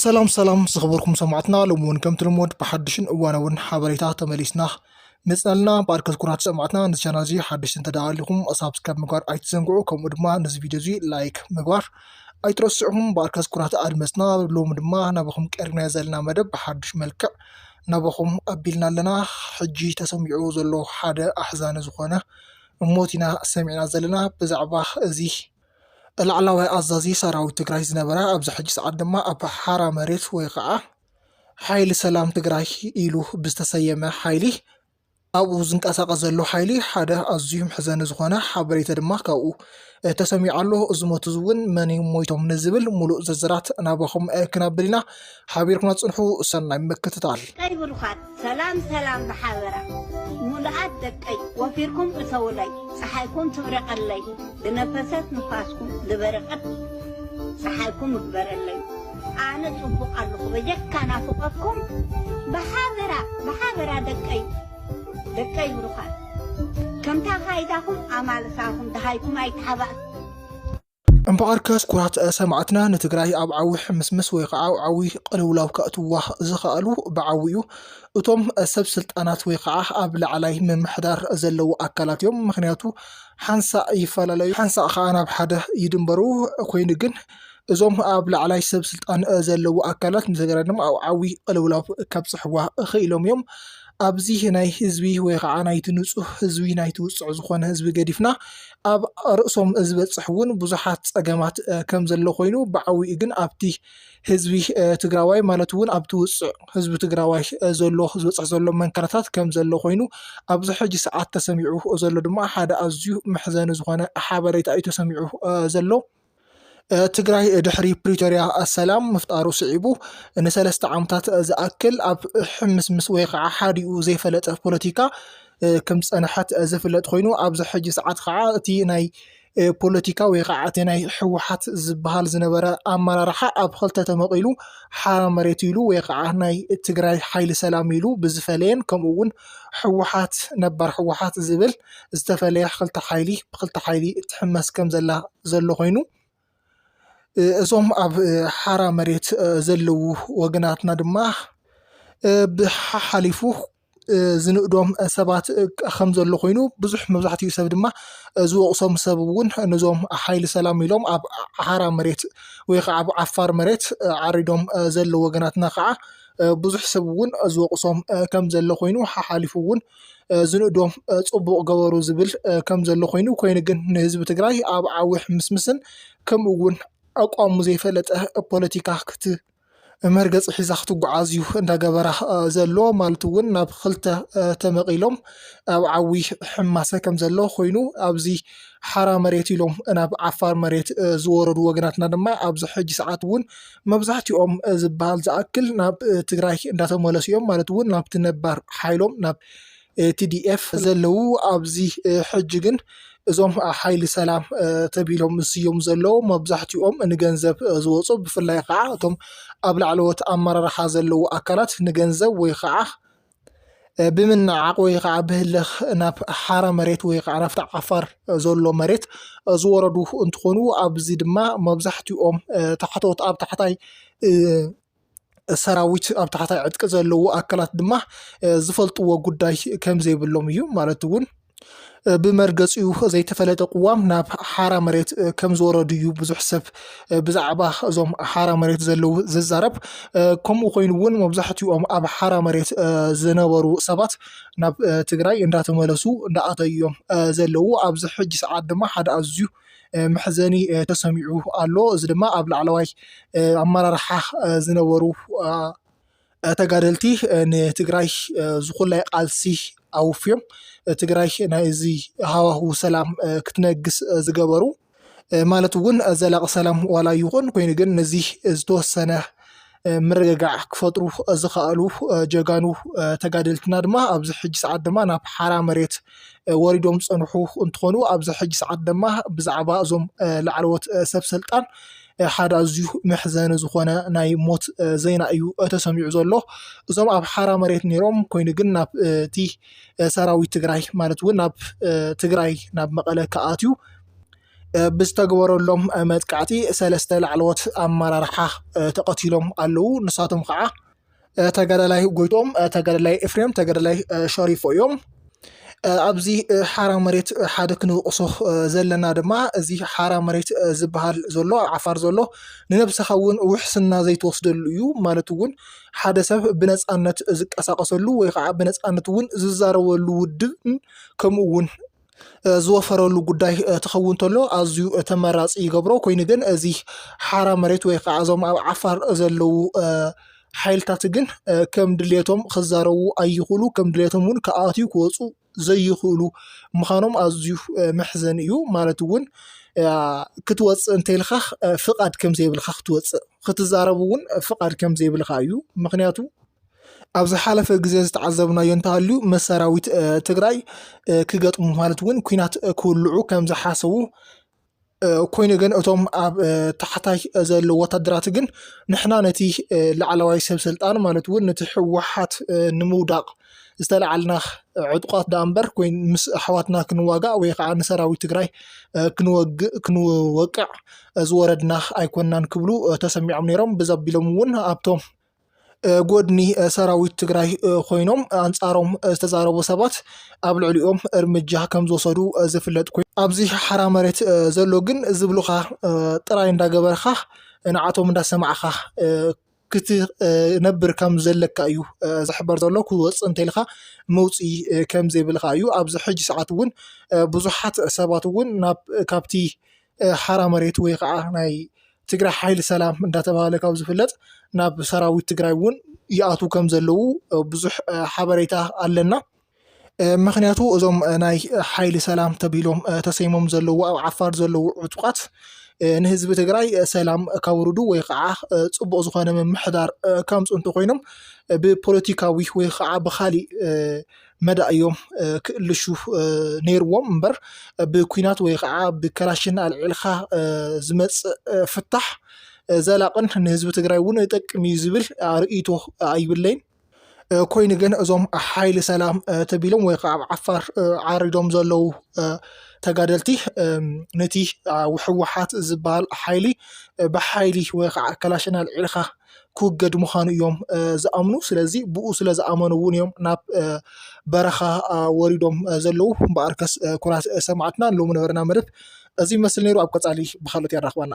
ሰላም ሰላም ዝኽበርኩም ሰማዕትና፣ ሎሚ እውን ከምቲ ልሙድ ብሓድሽን እዋናውን ሓበሬታ ተመሊስና መፅናልና። በኣርከት ኩራት ሰማዕትና፣ ነዚ ቻናል እዚ ሓድሽቲ እንተደኣ ኣሊኹም ሳብስክራይብ ምግባር ኣይትዘንግዑ፣ ከምኡ ድማ ነዚ ቪድዮ እዚ ላይክ ምግባር ኣይትረስዕኹም። በኣርከት ኩራት ኣድመፅና፣ ሎሚ ድማ ናባኹም ቀሪብና ዘለና መደብ ብሓድሽ መልክዕ ናባኹም ኣቢልና ኣለና። ሕጂ ተሰሚዑ ዘሎ ሓደ ኣሕዛኒ ዝኾነ ሞት ኢና ሰሚዕና ዘለና። ብዛዕባ እዚ ላዕላዋይ ኣዛዚ ሰራዊት ትግራይ ዝነበረ ኣብዚ ሕጂ ሰዓት ድማ ኣብ ሓራ መሬት ወይ ከዓ ሓይሊ ሰላም ትግራይ ኢሉ ብዝተሰየመ ሓይሊ ኣብኡ ዝንቀሳቐስ ዘሎ ሓይሊ ሓደ ኣዝዩ መሕዘኒ ዝኾነ ሓበሬታ ድማ ካብኡ ተሰሚዑ ኣሎ። እዚ ሞት እዚ እውን መን እዮም ሞይቶም ንዝብል ሙሉእ ዝርዝራት ናባኹም ክነብል ኢና። ሓቢርኩና ፅንሑ። ሰናይ ምክትታል። ቀይ ብሩኻት ሰላም ሰላም ብሓበራ ሙሉኣት ደቀይ ወፊርኩም እተውለይ ፀሓይኩም ትብረቐለይ ዝነፈሰት ንፋስኩም ዝበረቐት ፀሓይኩም እግበረለይ ኣነ ፅቡቕ ኣለኹ በጀካ ናፍቐኩም ብሓበራ ብሓበራ ደቀይ ደቀይ ብሩኻት ከምታ ካይታኹም ኣማልሳኹም ደሃይኩም ኣይተሓባእ። እምበኣርከስ ኩራት ሰማዕትና ንትግራይ ኣብ ዓዊ ሕምስምስ ወይ ከዓ ኣብ ዓዊ ቅልውላው ከእትዋ ዝኸኣሉ ብዓዊኡ እቶም ሰብ ስልጣናት ወይ ከዓ ኣብ ላዕላይ ምምሕዳር ዘለዉ ኣካላት እዮም። ምክንያቱ ሓንሳእ ይፈላለዩ፣ ሓንሳእ ከዓ ናብ ሓደ ይድንበሩ። ኮይኑ ግን እዞም ኣብ ላዕላይ ሰብ ስልጣን ዘለዉ ኣካላት ንትግራይ ድማ ኣብ ዓዊ ቅልውላው ከብፅሕዋ ክኢሎም እዮም። ኣብዚ ናይ ህዝቢ ወይ ከዓ ናይቲ ንፁህ ህዝቢ ናይቲ ውፅዕ ዝኾነ ህዝቢ ገዲፍና ኣብ ርእሶም ዝበፅሕ እውን ብዙሓት ፀገማት ከም ዘሎ ኮይኑ ብዓብኡ ግን ኣብቲ ህዝቢ ትግራዋይ ማለት እውን ኣብቲ ውፅዕ ህዝቢ ትግራዋይ ዘሎ ዝበፅሕ ዘሎ መንከራታት ከም ዘሎ ኮይኑ ኣብዚ ሕጂ ሰዓት ተሰሚዑ ዘሎ ድማ ሓደ ኣዝዩ መሕዘኒ ዝኾነ ሓበሬታ እዩ ተሰሚዑ ዘሎ። ትግራይ ድሕሪ ፕሪቶርያ ሰላም ምፍጣሩ ስዒቡ ንሰለስተ ዓመታት ዝኣክል ኣብ ሕምስምስ ወይ ከዓ ሓዲኡ ዘይፈለጠ ፖለቲካ ከም ዝፀንሐት ዝፍለጥ ኮይኑ ኣብዚ ሕጂ ሰዓት ከዓ እቲ ናይ ፖለቲካ ወይ ከዓ እቲ ናይ ህወሓት ዝበሃል ዝነበረ ኣመራርሓ ኣብ ክልተ ተመቒሉ ሓራ መሬት ኢሉ ወይ ከዓ ናይ ትግራይ ሓይሊ ሰላም ኢሉ ብዝፈለየን ከምኡ እውን ህወሓት ነባር ህወሓት ዝብል ዝተፈለየ ክልተ ሓይሊ ብክልተ ሓይሊ ትሕመስ ከም ዘላ ዘሎ ኮይኑ እዞም ኣብ ሓራ መሬት ዘለዉ ወገናትና ድማ ብሓሓሊፉ ዝንእዶም ሰባት ከም ዘሎ ኮይኑ ብዙሕ መብዛሕትኡ ሰብ ድማ ዝወቕሶም ሰብ እውን ነዞም ሓይሊ ሰላም ኢሎም ኣብ ሓራ መሬት ወይ ከዓ ኣብ ዓፋር መሬት ዓሪዶም ዘለዉ ወገናትና ከዓ ብዙሕ ሰብ እውን ዝወቕሶም ከም ዘሎ ኮይኑ ሓሓሊፉ እውን ዝንእዶም ፅቡቕ ገበሩ ዝብል ከም ዘሎ ኮይኑ ኮይኑ ግን ንህዝቢ ትግራይ ኣብ ዓዊ ሕምስምስን ከምኡ እውን ኣቋሙ ዘይፈለጠ ፖለቲካ ክት መርገፂ ሒዛ ክትጓዓዝ እዩ እንዳገበራ ዘሎ ማለት እውን ናብ ክልተ ተመቒሎም ኣብ ዓዊ ሕማሰ ከም ዘሎ ኮይኑ ኣብዚ ሓራ መሬት ኢሎም ናብ ዓፋር መሬት ዝወረዱ ወገናትና ድማ ኣብዚ ሕጂ ሰዓት እውን መብዛሕትኦም ዝበሃል ዝኣክል ናብ ትግራይ እንዳተመለሱ እዮም ማለት እውን ናብቲ ነባር ሓይሎም ናብ ቲዲኤፍ ዘለዉ ኣብዚ ሕጂ ግን እዞም ሓይሊ ሰላም ተቢሎም ዝስየሙ ዘለዉ መብዛሕትኦም ንገንዘብ ዝወፁ ብፍላይ ከዓ እቶም ኣብ ላዕለዎት ኣመራርሓ ዘለዉ ኣካላት ንገንዘብ ወይ ከዓ ብምንዓቕ ወይ ከዓ ብህልኽ ናብ ሓራ መሬት ወይ ከዓ ናብቲ ዓፋር ዘሎ መሬት ዝወረዱ እንትኾኑ ኣብዚ ድማ መብዛሕትኦም ታሕተዎት ኣብ ታሕታይ ሰራዊት ኣብ ታሕታይ ዕጥቂ ዘለዉ ኣካላት ድማ ዝፈልጥዎ ጉዳይ ከም ዘይብሎም እዩ ማለት እውን ብመርገፂኡ ዘይተፈለጠ ቅዋም ናብ ሓራ መሬት ከም ዝወረዱ እዩ ብዙሕ ሰብ ብዛዕባ እዞም ሓራ መሬት ዘለዉ ዝዛረብ። ከምኡ ኮይኑ እውን መብዛሕትኦም ኣብ ሓራ መሬት ዝነበሩ ሰባት ናብ ትግራይ እንዳተመለሱ እንዳኣተዩ እዮም ዘለዉ። ኣብዚ ሕጂ ሰዓት ድማ ሓደ ኣዝዩ መሕዘኒ ተሰሚዑ ኣሎ። እዚ ድማ ኣብ ላዕለዋይ ኣመራርሓ ዝነበሩ ተጋደልቲ ንትግራይ ዝኹላይ ቃልሲ ኣውፍዮም ትግራይ ናይ እዚ ሃዋሁ ሰላም ክትነግስ ዝገበሩ ማለት እውን ዘላቂ ሰላም ዋላ ይኹን ኮይኑ ግን ነዚ ዝተወሰነ ምርግጋዕ ክፈጥሩ ዝኸኣሉ ጀጋኑ ተጋደልትና ድማ ኣብዚ ሕጂ ሰዓት ድማ ናብ ሓራ መሬት ወሪዶም ዝፀንሑ እንትኾኑ ኣብዚ ሕጂ ሰዓት ድማ ብዛዕባ እዞም ላዕለዎት ሰብ ስልጣን ሓደ ኣዝዩ መሕዘኒ ዝኾነ ናይ ሞት ዜና እዩ ተሰሚዑ ዘሎ። እዞም ኣብ ሓራ መሬት ነይሮም ኮይኑ ግን ናብ እቲ ሰራዊት ትግራይ ማለት እውን ናብ ትግራይ ናብ መቐለ ክኣትዩ ብዝተግበረሎም መጥቃዕቲ ሰለስተ ላዕለዎት ኣመራርሓ ተቐቲሎም ኣለዉ። ንሳቶም ከዓ ተጋዳላይ ጎይቶም፣ ተጋዳላይ ኤፍሬም፣ ተጋዳላይ ሸሪፎ እዮም። ኣብዚ ሓራ መሬት ሓደ ክንወቕሶ ዘለና ድማ፣ እዚ ሓራ መሬት ዝበሃል ዘሎ፣ ኣብ ዓፋር ዘሎ፣ ንነብስኻ እውን ውሕስና ዘይትወስደሉ እዩ። ማለት እውን ሓደ ሰብ ብነፃነት ዝቀሳቀሰሉ ወይ ከዓ ብነፃነት እውን ዝዛረበሉ ውድብን ከምኡ እውን ዝወፈረሉ ጉዳይ ትኸውን ተሎ ኣዝዩ ተመራፂ ይገብሮ። ኮይኑ ግን እዚ ሓራ መሬት ወይ ከዓ እዞም ኣብ ዓፋር ዘለዉ ሓይልታት ግን ከም ድሌቶም ክዛረቡ ኣይኽእሉ፣ ከም ድሌቶም እውን ክኣትዩ ክወፁ ዘይኽእሉ ምዃኖም ኣዝዩ መሕዘኒ እዩ። ማለት እውን ክትወፅእ እንተይልካ ፍቓድ ከም ዘይብልካ ክትወፅእ፣ ክትዛረቡ እውን ፍቓድ ከም ዘይብልካ እዩ። ምክንያቱ ኣብ ዝሓለፈ ግዜ ዝተዓዘብናዮ እንተሃልዩ፣ ምስ ሰራዊት ትግራይ ክገጥሙ ማለት እውን ኲናት ክውልዑ ከም ዝሓሰቡ፣ ኮይኑ ግን እቶም ኣብ ታሕታይ ዘለዉ ወታደራት ግን ንሕና ነቲ ላዕለዋይ ሰብ ስልጣን ማለት እውን ነቲ ህወሓት ንምውዳቕ ዝተለዓልና ዕጡቓት ደኣ እምበር፣ ኮይኑ ምስ ኣሕዋትና ክንዋጋእ ወይ ከዓ ንሰራዊት ትግራይ ክንወግእ ክንወቅዕ ዝወረድና ኣይኮንናን ክብሉ ተሰሚዖም ነይሮም። ብዛ ኣቢሎም እውን ኣብቶም ጎድኒ ሰራዊት ትግራይ ኮይኖም ኣንፃሮም ዝተዛረቡ ሰባት ኣብ ልዕሊኦም እርምጃ ከም ዝወሰዱ ዝፍለጥ ኮይኑ፣ ኣብዚ ሓራ መሬት ዘሎ ግን ዝብሉኻ ጥራይ እንዳገበርካ ንዓቶም እንዳሰማዕካ ክትነብር ከም ዘለካ እዩ ዝሕበር ዘሎ። ክወፅእ እንተኢልካ መውፅኢ ከም ዘይብልካ እዩ። ኣብዚ ሕጂ ሰዓት እውን ብዙሓት ሰባት እውን ናብ ካብቲ ሓራ መሬት ወይ ከዓ ናይ ትግራይ ሓይሊ ሰላም እንዳተባሃለ ካብ ዝፍለጥ ናብ ሰራዊት ትግራይ እውን ይኣትዉ ከም ዘለዉ ብዙሕ ሓበሬታ ኣለና። ምክንያቱ እዞም ናይ ሓይሊ ሰላም ተቢሎም ተሰይሞም ዘለዉ ኣብ ዓፋር ዘለዉ ዕጡቓት ንህዝቢ ትግራይ ሰላም ካውርዱ ወይ ከዓ ፅቡቕ ዝኾነ ምምሕዳር ከምፁ እንተኮይኖም ብፖለቲካዊ ወይ ከዓ ብካሊእ መዳ እዮም ክእልሹ ነይርዎም እምበር ብኩናት ወይ ከዓ ብከላሽን ኣልዒልካ ዝመፅእ ፍታሕ ዘላቕን ንህዝቢ ትግራይ እውን ይጠቅም እዩ ዝብል ርእይቶ ኣይብለይን። ኮይኑ ግን እዞም ሓይሊ ሰላም ተቢሎም ወይ ከዓ ኣብ ዓፋር ዓሪዶም ዘለዉ ተጋደልቲ ነቲ ህወሓት ዝበሃል ሓይሊ ብሓይሊ ወይ ከዓ ከላሽን ኣልዒልካ ክውገድ ምዃኑ እዮም ዝኣምኑ። ስለዚ ብኡ ስለ ዝኣመኑ እውን እዮም ናብ በረኻ ወሪዶም ዘለዉ። እምበኣርከስ ኩራት ሰማዕትና ሎሚ ነበረና መደብ እዚ ይመስል ነይሩ። ኣብ ቀፃሊ ብካልኦት የራኽበና።